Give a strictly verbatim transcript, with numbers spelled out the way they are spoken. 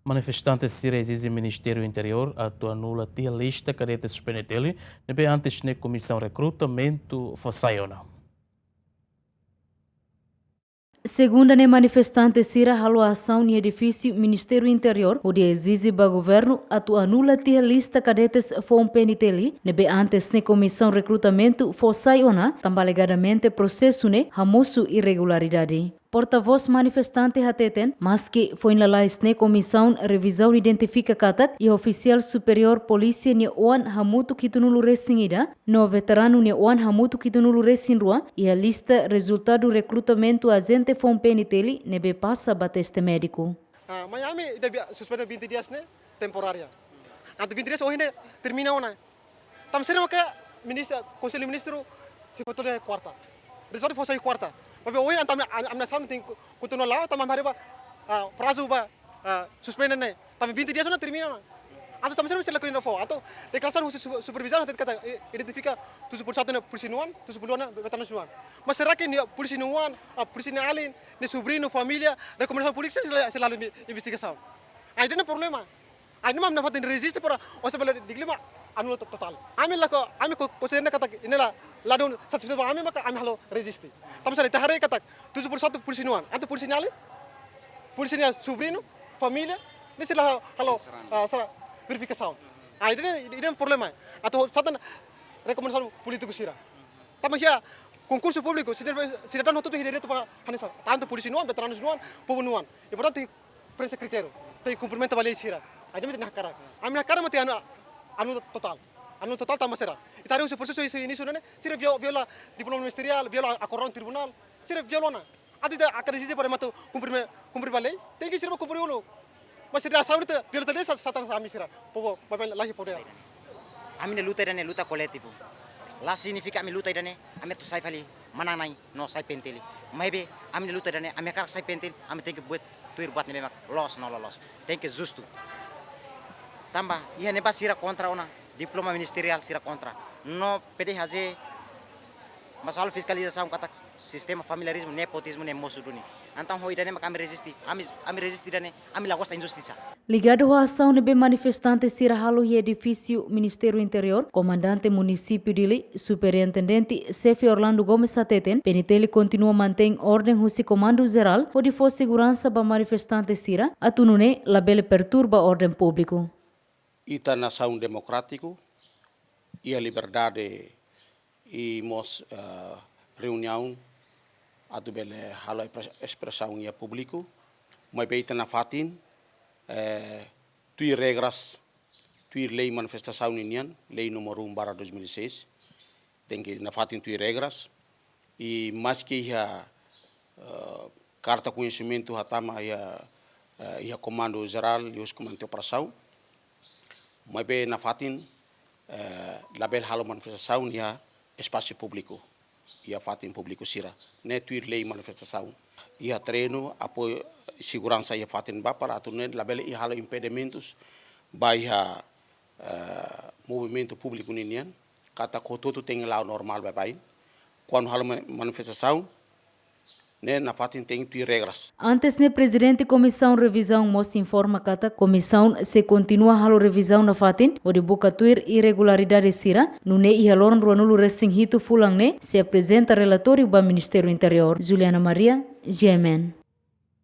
Manifestante sira ezije Ministériu Interiór atu anula tiha lista kadetes P N T L ne'ebé antes ne'e Komisaun Rekrutamentu fó sai ona. Segunda ne'e manifestante sira halo asaun iha edifísiu Ministériu Interiór, hodi ezije ba governu atu anula tiha lista kadetes foun P N T L ne'ebé antes ne'e Komisaun Rekrutamentu fó sai ona, tanba alegadamente prosesu ne'e hamosu irregularidade. Portavós manifestante hateten, maski foin lalais ne'e Komisaun Revizaun identifika katak iha ofisiál superiór polísia nia oan hamutuk hitunulu resin ida, no veteranu nia oan hamutuk hitunulu resin rua iha lista rezultadu rekrutamentu ajente foun P N T L ne'ebé pasa ba teste médiku. Ah, mai ami ida bia suspende vinte dias ne'e temporária. Atu vinte dias ohin ne'e termina ona. Tanba sira maka ministru, Konsellu Ministru sei fó to'o kuarta. Rezolve fó sai kuarta. Maibé ohin ami, ami asaun tenke kontinua la'o, tanba haree ba, ah, prazu ba, ah, suspende ne'e. Tanba vinte dias ona termina ona. Entaun tanba sira maka sei lakukan fó. Entaun deklarasaun husi su-, supervizaun hateten katak, eh, identifika tujuh puluh satu ne'e polísia nia oan, tujuh puluh dua ne'e veteranu nia oan. Mas será que ne'e polísia nia oan, ah, polísia nia alin, nia sobriñu, família, rekomendasaun polísia sei la-, sei la halo investigasaun. Ah, ida-ne'e problema. Ai, ne'e mak ami nafatin reziste para osa bele diklima anula to-, totál. Ami la ko, ami ko, konsidera katak ne'e la, la dún satisfeitu ba ami maka ami halo reziste. Tanba sira ita haree katak tujuh puluh satu polísia nia oan, entaun polísia nia alin, polísia nia sobriñu, família, ne'e sei la halo, ah, sala verifikasaun. Ah, ida-ne'e, ida-ne'e problema. Entaun satan rekomendasaun polítiku sira. Tanba iha konkursu públiku, sira, sira dán hotu-hotu direitu para hanesan. Tantu polísia nia oan, veteranu nia oan, povu nia oan. Importante prenxe kritériu, tenke kumprimentu ba lei sira. Ai, ami tenke hakarak. Ami hakarak mak tenke anu, anula totál. Anula totál tanba sira. Ita haree husi prosesu husi inísiu ne'e, sira vio-, viola diploma ministeriál, viola akordaun tribunál, sira viola ona. Atu ita hakarak ezije para ema atu kumpri, kumpri ba lei, tenke sira mak kumpri uluk. Mas sira asaun ita viola tadi sa-, satan ami sira. Povu, maibé laiha podér. Ami-nia luta ida-ne'e luta koletivu. La signifika ami luta ida-ne'e, ami atu sai fali manán-na'in no sai P N T L. Maibé ami-nia luta ida-ne'e, ami hakarak sai P N T L, ami tenke buat tuir buat ne'ebé mak loos no loloos. Tenke justu. Tanba iha ne'ebá sira kontra ona, diploma ministeriál sira kontra. No P D H J, masalah fiskalizasaun katak sistema familiarizmu, nepotizmu ne'e mosu duni. Entaun ho ida-ne'e mak ami reziste, ami, ami reziste ida-ne'e, ami la gosta injustisa. Ligadu ho asaun ne'ebé manifestante sira halo iha edifísiu Ministériu Interiór, Komandante Munisípiu Dili, Superintendente Xefe Orlando Gomes hateten, P N T L kontinua mantein orden husi Komandu Jerál, hodi fó seguransa ba manifestante sira, atu nune'e labele perturba orden públiku. Ita nasaun demokrátiku, iha liberdade i mós, eh, reuniaun atu bele halo espres-, espresaun iha públiku, maibé ita nafatin, eh, tuir regras, tuir lei manifestasaun ninian, lei númeru um barra dois mil e seis, tenke nafatin tuir regras, i maski iha, eh, karta koñesimentu hatama iha, eh, iha Komandu Jerál, iha husi Komandante Operasaun, maibé nafatin, eh, labele halo manifestasaun iha espasu públiku, iha fatin públiku sira. Ne'e tuir lei manifestasaun. Iha treinu, apoiu seguransa iha fatin bá para atu nune'e labele iha halo impedimentus ba iha, eh, movimentu públiku ninian, katak hotu-hotu tenke la'o normál baibain. Kuandu halo ma-, manifestasaun, ne'e nafatin tenke tuir regras. Antes ne'e Prezidente Komisaun Revizaun mós informa katak komisaun sei kontinua halo revizaun nafatin, hodi buka tuir irregularidade sira, nune'e iha loron ruanulu resin hitu fulan ne'e sei aprezenta relatóriu ba Ministériu Interiór. Juliana Maria, G M N.